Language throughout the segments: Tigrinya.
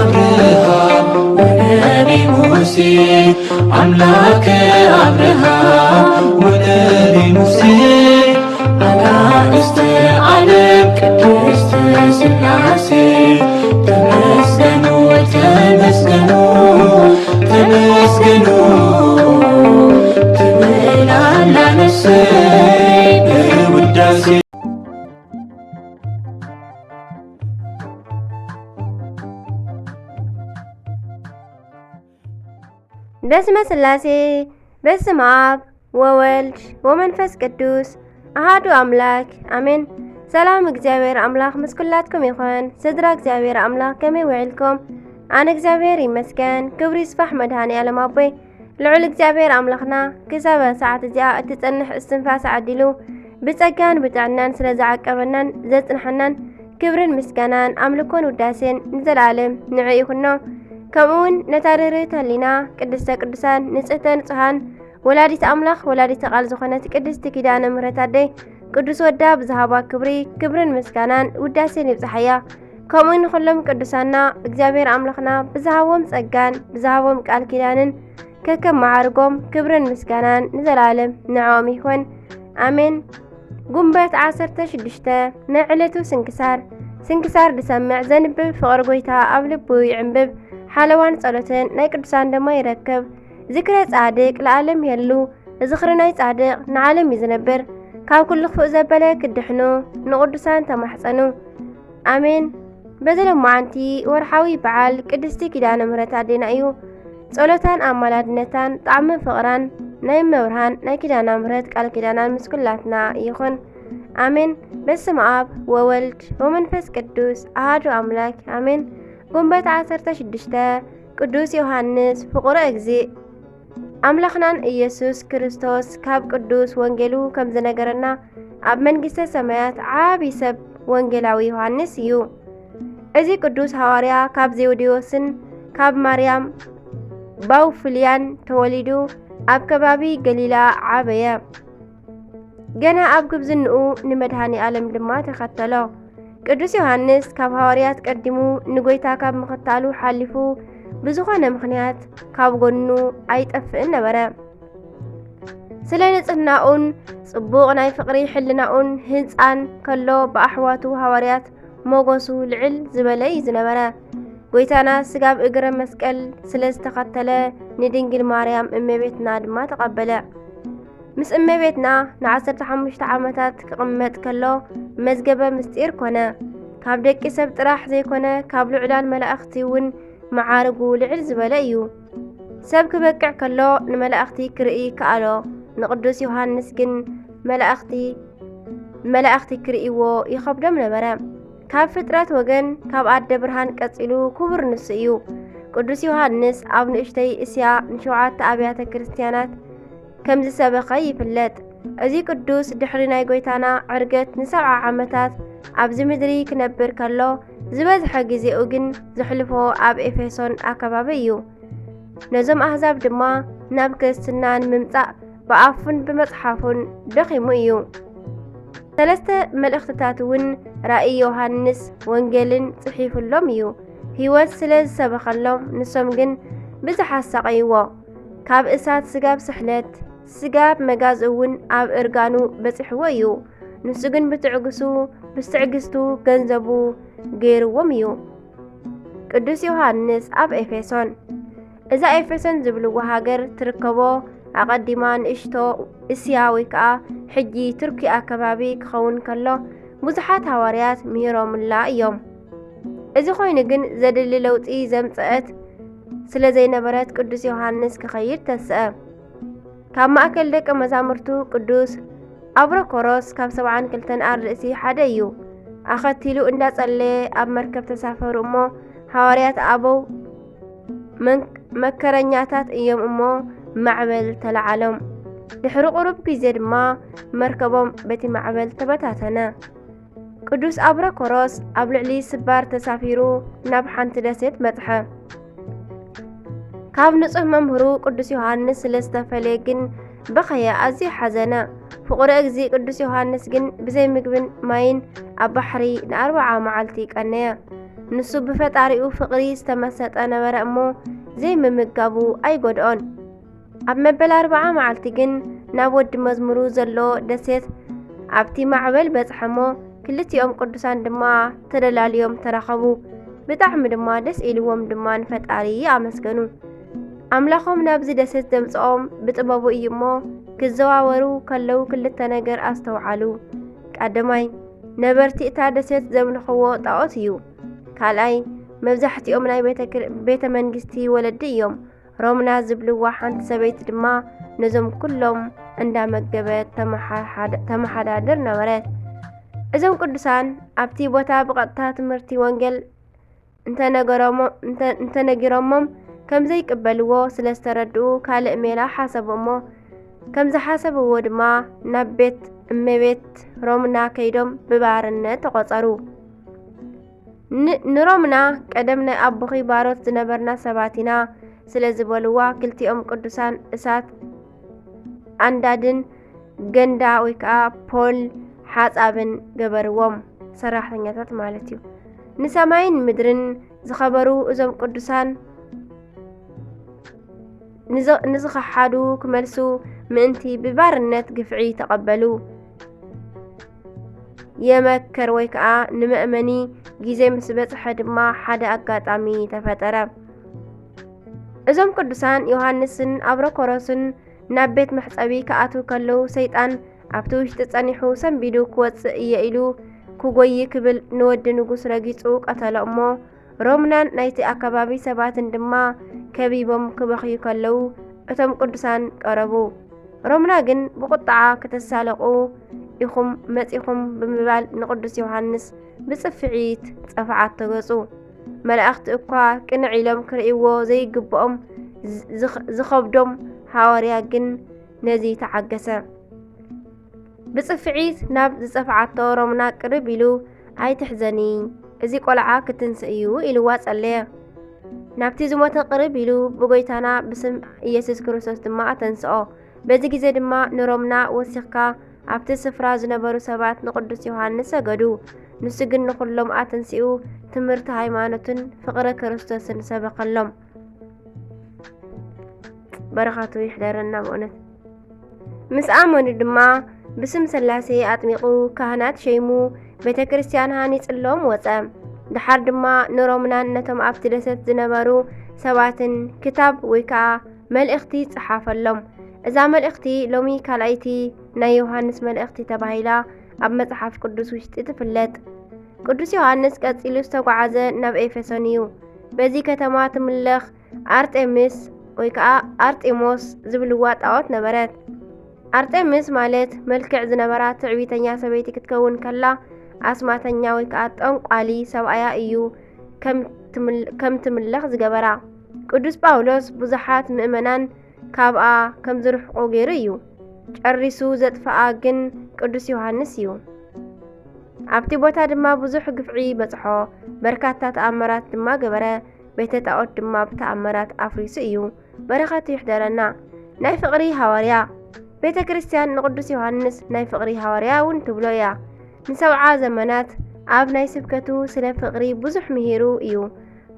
አብርሃም ወነቢ ሙሴ፣ አምላከ አብርሃም ወነቢ ሙሴ፣ አጋእዝተ ዓለም ቅድስት ሥላሴ፣ ተመስገኑ፣ ተመስገኑ፣ ተመስገኑ ትብል ኣላ ነፍሰይ በውዳሴ። በስመ ሥላሴ፣ በስመ አብ ወወልድ ወመንፈስ ቅዱስ አሃዱ አምላክ አሜን። ሰላም እግዚኣብሔር ኣምላኽ ምስ ኩላትኩም ይኹን። ስድራ እግዚኣብሔር ኣምላኽ ከመይ ውዒልኩም? ኣነ እግዚኣብሔር ይመስገን፣ ክብሪ ይስፋሕ መድኃኔ ዓለም ኣቦይ። ልዑል እግዚኣብሔር ኣምላኽና ክሳብ ሰዓት እዚኣ እትጸንሕ እስትንፋስ ዓዲሉ ብጸጋን ብጥዕናን ስለ ዝዓቀበናን ዘጽንሐናን ክብርን ምስጋናን ኣምልኮን ውዳሴን ንዘለዓለም ንዑ ይኹኖ። ከምኡ እውን ነታ ርህርህቲ ህሊና ቅድስተ ቅዱሳን ንጽህተ ንጹሃን ወላዲት ኣምላኽ ወላዲተ ቃል ዝኾነት ቅድስቲ ኪዳነ ምሕረት ኣደይ ቅዱስ ወዳ ብዝሃባ ክብሪ ክብርን ምስጋናን ውዳሴን ይብጽሓያ። ከምኡ ንኹሎም ቅዱሳና እግዚኣብሔር ኣምላኽና ብዝሃቦም ጸጋን ብዝሃቦም ቃል ኪዳንን ከከም መዓርጎም ክብርን ምስጋናን ንዘለዓለም ንዕኦም ይኹን። ኣሜን። ጉንበት ዓሰርተ ሽዱሽተ ናይ ዕለቱ ስንክሳር። ስንክሳር ዝሰምዕ ዘንብብ ፍቕሪ ጐይታ ኣብ ልቡ ይዕንብብ። ሓለዋን ጸሎትን ናይ ቅዱሳን ድማ ይረክብ። ዝክረ ጻድቅ ለዓለም የሉ። ዝኽሪ ናይ ጻድቅ ንዓለም እዩ ዝነብር። ካብ ኩሉ ክፉእ ዘበለ ክድሕኑ ንቅዱሳን ተማሕጸኑ። ኣሜን። በዚ ሎማዓንቲ ወርሓዊ በዓል ቅድስቲ ኪዳነ ምሕረት ኣዴና እዩ። ጸሎታን ኣማላድነታን ጣዕሚ ፍቕራን ናይ እመብርሃን ናይ ኪዳና ምሕረት ቃል ኪዳናን ምስ ኩላትና ይኹን። ኣሜን። በስመ ኣብ ወወልድ ወመንፈስ ቅዱስ ኣሃዱ ኣምላክ ኣሜን። ጉንበት ዓሰርተ ሽዱሽተ ቅዱስ ዮሃንስ ፍቑረ እግዚእ ኣምላኽናን ኢየሱስ ክርስቶስ ካብ ቅዱስ ወንጌሉ ከም ዝነገረና፣ ኣብ መንግስተ ሰማያት ዓቢ ሰብ ወንጌላዊ ዮሃንስ እዩ። እዚ ቅዱስ ሃዋርያ ካብ ዜውዴዎስን ካብ ማርያም ባውፍልያን ተወሊዱ፣ ኣብ ከባቢ ገሊላ ዓበየ። ገና ኣብ ጉብዝንኡ ንመድኃኔ ዓለም ድማ ተኸተሎ። ቅዱስ ዮሃንስ ካብ ሃዋርያት ቀዲሙ ንጎይታ ካብ ምኽታሉ ሓሊፉ ብዝኾነ ምኽንያት ካብ ጎኑ ኣይጠፍእን ነበረ። ስለ ንጽህናኡን ጽቡቕ ናይ ፍቕሪ ሕልናኡን ህንጻን ከሎ ብኣሕዋቱ ሃዋርያት ሞገሱ ልዕል ዝበለ እዩ ዝነበረ። ጎይታና ስጋብ እግረ መስቀል ስለ ዝተኸተለ ንድንግል ማርያም እመቤትና ድማ ተቐበለ። ምስ እመቤትና ንዓሰርተ ሓሙሽተ ዓመታት ክቕመጥ ከሎ መዝገበ ምስጢር ኮነ። ካብ ደቂ ሰብ ጥራሕ ዘይኮነ ካብ ልዑላን መላእኽቲ እውን መዓርጉ ልዕል ዝበለ እዩ። ሰብ ክበቅዕ ከሎ ንመላእኽቲ ክርኢ ይከኣሎ፣ ንቅዱስ ዮሃንስ ግን መላእኽቲ መላእኽቲ ክርእይዎ ይኸብዶም ነበረ። ካብ ፍጥረት ወገን ካብ ኣደ ብርሃን ቀጺሉ ክቡር ንሱ እዩ። ቅዱስ ዮሃንስ ኣብ ንእሽተይ እስያ ንሸውዓተ ኣብያተ ክርስትያናት ከም ዝሰበኸ ይፍለጥ። እዚ ቅዱስ ድሕሪ ናይ ጎይታና ዕርገት ንሰብዓ ዓመታት ኣብዚ ምድሪ ክነብር ከሎ፣ ዝበዝሐ ግዜኡ ግን ዘሕልፎ ኣብ ኤፌሶን ኣከባቢ እዩ። ነዞም ኣህዛብ ድማ ናብ ክርስትና ንምምጻእ ብኣፉን ብመጽሓፉን ደኺሙ እዩ። ሰለስተ መልእኽትታት እውን ራእይ ዮሃንስ ወንጌልን ጽሒፉሎም እዩ። ህይወት ስለ ዝሰበኸሎም ንሶም ግን ብዙሕ ኣሳቐይዎ። ካብ እሳት ስጋብ ስሕለት፣ ስጋብ መጋዝ እውን ኣብ እርጋኑ በጺሕዎ እዩ። ንሱ ግን ብትዕግሱ፣ ብትዕግስቱ ገንዘቡ ገይርዎም እዩ። ቅዱስ ዮሃንስ ኣብ ኤፌሶን። እዛ ኤፌሶን ዝብልዋ ሃገር ትርከቦ ኣቐዲማ ንእሽቶ እስያ ወይ ከኣ ሕጂ ቱርኪ ኣከባቢ ክኸውን ከሎ፣ ብዙሓት ሃዋርያት ምሂሮምላ እዮም። እዚ ኮይኑ ግን ዘድሊ ለውጢ ዘምጸአት ስለ ዘይነበረት ቅዱስ ዮሃንስ ክኸይድ ተስአ። ካብ ማእከል ደቀ መዛሙርቱ ቅዱስ ኣብሮኮሮስ ካብ ሰብዓን ክልተን ኣርድእቲ ሓደ እዩ። ኣኸቲሉ እንዳጸለየ ኣብ መርከብ ተሳፈሩ እሞ ሃዋርያት ኣበው መን-፣ መከረኛታት እዮም እሞ ማዕበል ተለዓሎም። ድሕሪ ቁሩብ ግዜ ድማ መርከቦም በቲ ማዕበል ተበታተነ። ቅዱስ ኣብሮኮሮስ ኣብ ልዕሊ ስባር ተሳፊሩ ናብ ሓንቲ ደሴት በጽሐ። ካብ ንጹሕ መምህሩ ቅዱስ ዮሃንስ ስለ ዝተፈልየ ግን በኸየ፣ ኣዝዩ ሓዘነ። ፍቑረ እግዚእ ቅዱስ ዮሃንስ ግን ብዘይ ምግብን ማይን ኣብ ባሕሪ ንኣርብዓ መዓልቲ ቀነየ። ንሱ ብፈጣሪኡ ፍቕሪ ዝተመሰጠ ነበረ እሞ፣ ዘይምምጋቡ ኣይጎድኦን። ኣብ መበል ኣርብዓ መዓልቲ ግን ናብ ወዲ መዝሙሩ ዘሎ ደሴት ኣብቲ ማዕበል በጽሐ እሞ፣ ክልቲኦም ቅዱሳን ድማ ተደላልዮም ተራኸቡ። ብጣዕሚ ድማ ደስ ኢልዎም ድማ ንፈጣሪ ኣመስገኑ። ኣምላኾም ናብዚ ደሴት ዘምጽኦም ብጥበቡ እዩ እሞ፣ ክዘዋወሩ ከለዉ ክልተ ነገር ኣስተውዓሉ። ቀዳማይ፣ ነበርቲ እታ ደሴት ዘምልኽዎ ጣኦት እዩ። ካልኣይ፣ መብዛሕትኦም ናይ ቤተ ክር-፣ ቤተ መንግስቲ ወለዲ እዮም። ሮምና ዝብልዋ ሓንቲ ሰበይቲ ድማ ነዞም ኩሎም እንዳመገበት ተመሓሓደ-፣ ተመሓዳድር ነበረት። እዞም ቅዱሳን ኣብቲ ቦታ ብቐጥታ ትምህርቲ ወንጌል እንተነገሮሞ-፣ እንተ-፣ እንተነጊሮሞም ከም ዘይቅበልዎ ስለ ዝተረድኡ ካልእ ሜላ ሓሰቡ እሞ፣ ከም ዝሓሰብዎ ድማ ናብ ቤት እመቤት ሮምና ከይዶም ብባርነት ተቖጸሩ። ን-፣ ንሮምና ቀደም ናይ ኣቦኺ ባሮት ዝነበርና ሰባት ኢና ስለ ዝበልዋ፣ ክልቲኦም ቅዱሳን እሳት ኣንዳድን ገንዳ ወይ ከኣ ፖል ሓጻብን ገበርዎም፣ ሰራሕተኛታት ማለት እዩ። ንሰማይን ምድርን ዝኸበሩ እዞም ቅዱሳን ንዝ-፣ ንዝኸሓዱ ክመልሱ ምእንቲ ብባርነት ግፍዒ ተቐበሉ። የመከር ወይ ከኣ ንመእመኒ ግዜ ምስ በጽሐ ድማ ሓደ ኣጋጣሚ ተፈጠረ። እዞም ቅዱሳን ዮሃንስን ኣብሮኮሮስን ናብ ቤት መሕጸቢ ክኣትዉ ከለዉ፣ ሰይጣን ኣብቲ ውሽጢ ጸኒሑ ሰንቢዱ ክወጽእ እየ ኢሉ ክጎዪ ክብል ንወዲ ንጉስ ረጊጹ ቀተሎ እሞ፣ ሮምናን ናይቲ ኣከባቢ ሰባትን ድማ ከቢቦም ክበኽዩ ከለዉ፣ እቶም ቅዱሳን ቀረቡ። ሮምና ግን ብቑጥዓ፣ "ክተሳለቑ ኢኹም መጺኹም" ብምባል ንቅዱስ ዮሃንስ ብጽፍዒት ጸፍዓቶ ገጹ። መላእኽቲ እኳ ቅንዕ ኢሎም ክርእይዎ ዘይግብኦም ዝ-፣ ዝኽ-፣ ዝኸብዶም ሃዋርያ ግን ነዚ ተዓገሰ። ብጽፍዒት ናብ ዝጸፍዓቶ ሮምና ቅርብ ኢሉ፣ "ኣይትሕዘኒ፣ እዚ ቆልዓ ክትንስእ እዩ" ኢልዋ ጸለየ። ናብቲ ዝሞተ ቅርብ ኢሉ፣ "ብጎይታና ብስም ኢየሱስ ክርስቶስ ድማ ኣተንስኦ።" በዚ ግዜ ድማ ንሮምና ወሲኽካ ኣብቲ ስፍራ ዝነበሩ ሰባት ንቅዱስ ዮሃንስ ሰገዱ። ንሱ ግን ንኹሎም ኣተንሲኡ ትምህርቲ ሃይማኖትን ፍቕሪ ክርስቶስን ሰበኸሎም። በረኸቱ ይሕደረና ብእውነት። ምስ ኣመኑ ድማ ብስም ሥላሴ ኣጥሚቑ ካህናት ሸይሙ ቤተ ክርስቲያን ሃኒጽሎም ወጸ። ደሓር ድማ ንሮምናን ነቶም ኣብቲ ደሴት ዝነበሩ ሰባትን ክታብ ወይ ከኣ መልእኽቲ ጸሓፈሎም። እዛ መልእኽቲ ሎሚ ካልኣይቲ ናይ ዮሃንስ መልእኽቲ ተባሂላ ኣብ መጽሓፍ ቅዱስ ውሽጢ ትፍለጥ። ቅዱስ ዮሃንስ ቀጺሉ ዝተጓዓዘ ናብ ኤፌሶን እዩ። በዚ ከተማ ትምለኽ ኣርጤምስ ወይ ከኣ ኣርጤሞስ ዝብልዋ ጣኦት ነበረት። ኣርጤምስ ማለት መልክዕ ዝነበራ ትዕቢተኛ ሰበይቲ ክትከውን ከላ፣ ኣስማተኛ ወይ ከኣ ጠንቋሊ ሰብኣያ እዩ ከም ትምል-፣ ከም ትምለኽ ዝገበራ። ቅዱስ ጳውሎስ ብዙሓት ምእመናን ካብኣ ከም ዝርሕቑ ገይሩ እዩ። ጨሪሱ ዘጥፍኣ ግን ቅዱስ ዮሃንስ እዩ። ኣብቲ ቦታ ድማ ብዙሕ ግፍዒ በጽሖ፣ በርካታ ተኣምራት ድማ ገበረ። ቤተ ጣዖት ድማ ብተኣምራት ኣፍሪሱ እዩ። በረኸቱ ይሕደረና። ናይ ፍቕሪ ሃዋርያ። ቤተ ክርስቲያን ንቅዱስ ዮሃንስ ናይ ፍቕሪ ሃዋርያ እውን ትብሎ እያ። ንሰብዓ ዘመናት ኣብ ናይ ስብከቱ ስለ ፍቕሪ ብዙሕ ምሂሩ እዩ።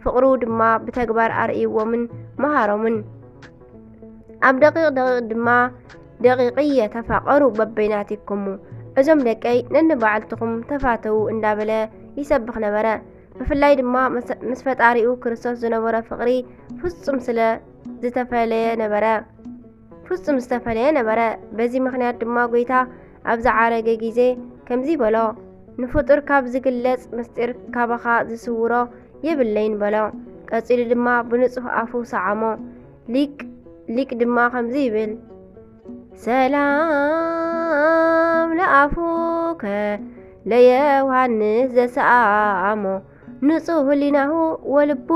ፍቕሩ ድማ ብተግባር ኣርእይዎምን መሃሮምን። ኣብ ደቂቕ ደቂቕ ድማ፣ "ደቂቕየ ተፋቐሩ በበይናቲክሙ፣ እዞም ደቀይ ነንባዕልትኹም ተፋተዉ" እንዳበለ ይሰብኽ ነበረ። ብፍላይ ድማ ምስ፣ ምስ ፈጣሪኡ ክርስቶስ ዝነበሮ ፍቕሪ ፍጹም ስለ ዝተፈለየ ነበረ። ፍጹም ዝተፈለየ ነበረ። በዚ ምኽንያት ድማ ጐይታ ኣብ ዝዓረገ ግዜ ከምዚ በሎ፣ "ንፍጡር ካብ ዝግለጽ ምስጢር ካባኻ ዝስውሮ የብለይን" በሎ። ቀጺሉ ድማ ብንጹህ ኣፉ ሰዓሞ። ሊቅ፣ ሊቅ ድማ ከምዚ ይብል፣ "ሰላም ለኣፉከ ለዮሃንስ ዘሰኣሞ፣ ንጹህ ህሊናሁ ወልቡ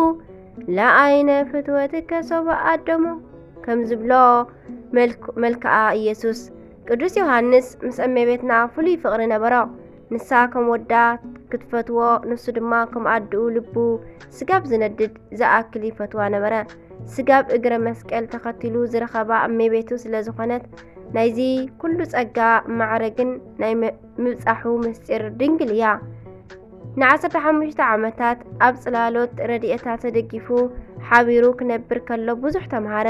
ለኣይነ ፍትወትከ ሶበ ኣደሞ" ከም ዝብሎ መልክ-፣ መልክዓ ኢየሱስ። ቅዱስ ዮሃንስ ምስ እመቤትና ፍሉይ ፍቕሪ ነበሮ። ንሳ ከም ወዳ ክትፈትዎ፣ ንሱ ድማ ከም ኣድኡ ልቡ ስጋብ ዝነድድ ዝኣክል ይፈትዋ ነበረ። ስጋብ እግረ መስቀል ተኸቲሉ ዝረኸባ እመቤቱ ስለ ዝኾነት፣ ናይዚ ኩሉ ጸጋ ማዕረግን ናይ ም-፣ ምብጻሑ ምስጢር ድንግል እያ። ንዓሰርተ ሓሙሽተ ዓመታት ኣብ ጽላሎት ረድኤታ ተደጊፉ ሓቢሩ ክነብር ከሎ ብዙሕ ተምሃረ።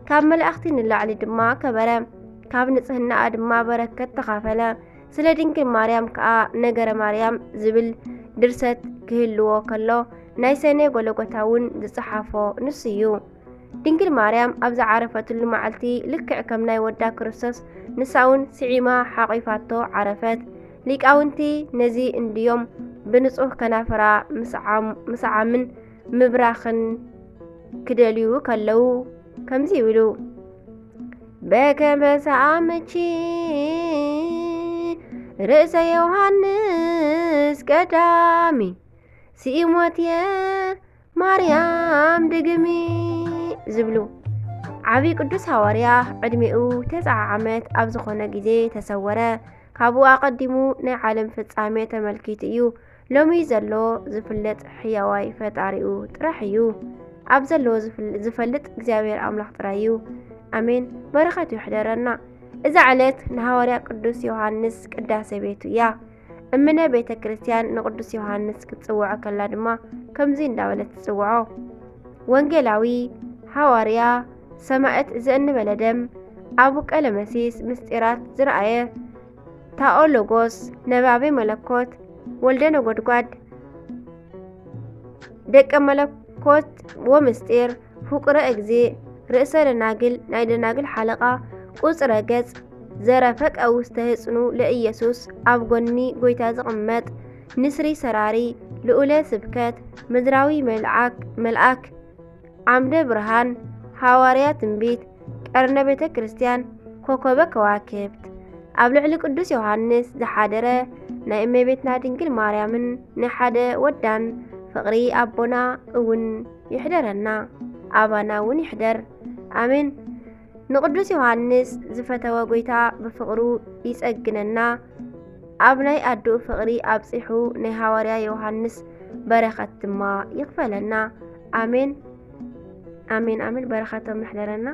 ካብ መላእኽቲ ንላዕሊ ድማ ከበረ። ካብ ንጽህናኣ ድማ በረከት ተኻፈለ። ስለ ድንግል ማርያም ከኣ ነገረ ማርያም ዝብል ድርሰት ክህልዎ ከሎ ናይ ሰኔ ጎለጎታ እውን ዝጸሓፎ ንሱ እዩ። ድንግል ማርያም ኣብ ዝዓረፈትሉ መዓልቲ ልክዕ ከም ናይ ወዳ ክርስቶስ ንሳ እውን ስዒማ ሓቒፋቶ ዓረፈት። ሊቃውንቲ ነዚ እንድዮም ብንጹህ ከናፍራ ምስዓም-፣ ምስዓምን ምብራኽን ክደልዩ ከለዉ ከምዚ ይብሉ። በከመ ሰኣመኪ ርእሰ ዮሃንስ ቀዳሚ ስኢሞትየ ማርያም ድግሚ ዝብሉ። ዓቢ ቅዱስ ሃዋርያ ዕድሜኡ ተስዓ ዓመት ኣብ ዝኾነ ግዜ ተሰወረ። ካብኡ ኣቐዲሙ ናይ ዓለም ፍጻሜ ተመልኪቱ እዩ። ሎሚ ዘሎ ዝፍለጥ ሕያዋይ ፈጣሪኡ ጥራሕ እዩ። ኣብ ዘሎ ዝፍል-፣ ዝፈልጥ እግዚኣብሔር ኣምላኽ ጥራይ እዩ። ኣሜን። በረኸቱ ይሕደረና። እዛ ዕለት ንሃዋርያ ቅዱስ ዮሃንስ ቅዳሴ ቤቱ እያ። እምነ ቤተ ክርስቲያን ንቅዱስ ዮሃንስ ክትጽውዖ ከላ ድማ ከምዚ እንዳበለት ትጽውዖ። ወንጌላዊ፣ ሃዋርያ፣ ሰማዕት ዘእንበለ ደም፣ ኣቡ ቀለመሲስ ምስጢራት ዝረኣየ፣ ታኦሎጎስ፣ ነባቤ መለኮት፣ ወልደ ነጎድጓድ፣ ደቀ መለኮት ወምስጢር፣ ፍቁረ እግዚእ፣ ርእሰ ደናግል፣ ናይ ደናግል ሓለቓ፣ ቁጽረ ገጽ፣ ዘረፈቀ ውስተ ህጽኑ ለኢየሱስ፣ ኣብ ጎኒ ጎይታ ዝቕመጥ፣ ንስሪ ሰራሪ፣ ልኡለ ስብከት፣ ምድራዊ መልዓክ-፣ መልኣክ፣ ዓምደ ብርሃን፣ ሃዋርያ ትንቢት፣ ቀርነ ቤተ ክርስቲያን፣ ኮከበ ከዋክብት፣ ኣብ ልዕሊ ቅዱስ ዮሃንስ ዝሓደረ ናይ እመቤትና ድንግል ማርያምን ናይ ሓደ ወዳን ፍቕሪ ኣቦና እውን ይሕደረና፣ ኣባና እውን ይሕደር። ኣሜን። ንቅዱስ ዮሃንስ ዝፈተወ ጎይታ ብፍቕሩ ይጸግነና፣ ኣብ ናይ ኣድኡ ፍቕሪ ኣብጺሑ ናይ ሃዋርያ ዮሃንስ በረኸት ድማ ይኽፈለና። ኣሜን፣ ኣሜን፣ ኣሜን። በረኸቶም ይሕደረና።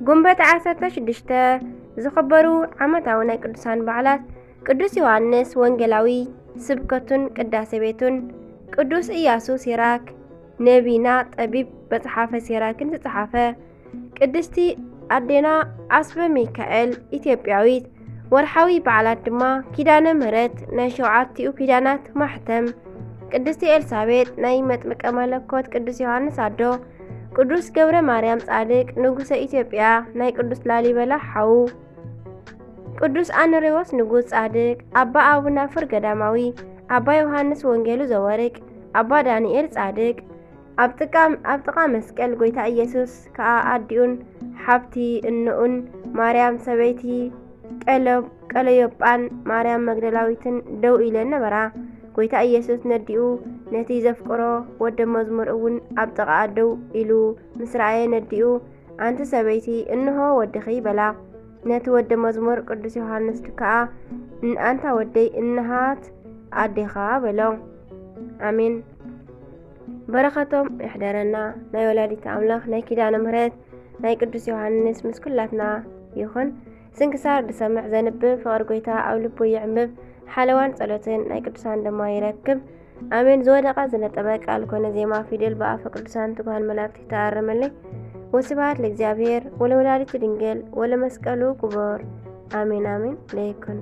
ጉንበት ዓሰርተ ሽዱሽተ ዝኽበሩ ዓመታዊ ናይ ቅዱሳን በዓላት፣ ቅዱስ ዮሃንስ ወንጌላዊ ስብከቱን ቅዳሴ ቤቱን፣ ቅዱስ ኢያሱ ሲራክ ነቢና ጠቢብ መጽሓፈ ሲራክን ዝጸሓፈ፣ ቅድስቲ ኣዴና ኣስበ ሚካኤል ኢትዮጵያዊት። ወርሓዊ በዓላት ድማ ኪዳነ ምሕረት ናይ ሸውዓቲኡ ኪዳናት ማሕተም፣ ቅድስቲ ኤልሳቤጥ ናይ መጥምቀ መለኮት ቅዱስ ዮሃንስ ኣዶ፣ ቅዱስ ገብረ ማርያም ጻድቅ ንጉሰ ኢትዮጵያ ናይ ቅዱስ ላሊበላ ሓዉ፣ ቅዱስ ኣንሬዎስ ንጉስ ጻድቅ፣ ኣባ ኣቡናፍር ገዳማዊ፣ ኣባ ዮሃንስ ወንጌሉ ዘወርቅ፣ ኣባ ዳንኤል ጻድቅ፣ ኣብ ጥቃ፣ ኣብ ጥቓ መስቀል ጎይታ ኢየሱስ ከኣ ኣዲኡን ሓብቲ እንኡን ማርያም ሰበይቲ ቀለ-፣ ቀለዮጳን ማርያም መግደላዊትን ደው ኢለን ነበራ። ጎይታ ኢየሱስ ነዲኡ ነቲ ዘፍቅሮ ወደ መዝሙር እውን ኣብ ጥቓኣ ደው ኢሉ ምስ ረኣየ ነዲኡ፣ "ኣንቲ ሰበይቲ፣ እንሆ ወድኺ" በላ። ነቲ ወደ መዝሙር ቅዱስ ዮሃንስ ከኣ፣ "ን-፣ ኣንታ ወደይ፣ እንሃት ኣዴኻ" በሎ። ኣሜን። በረኸቶም ይሕደረና። ናይ ወላዲተ ኣምላኽ ናይ ኪዳነ ምሕረት ናይ ቅዱስ ዮሃንስ ምስ ኩላትና ይኹን። ስንክሳር ዝሰምዕ ዘንብብ ፍቕሪ ጎይታ ኣብ ልቡ ይዕምብብ። ሓለዋን ጸሎትን ናይ ቅዱሳን ድማ ይረክብ። ኣሜን። ዝወደቐ ዝነጠበ ቃል ኮነ ዜማ ፊደል ብኣፈ ቅዱሳን ትጉሃን መላእክት ይተኣረመለይ። ወስብሐት ለእግዚኣብሔር ወለወላዲቱ ድንግል ወለመስቀሉ ክቡር። ኣሜን፣ ኣሜን። ለይኩን።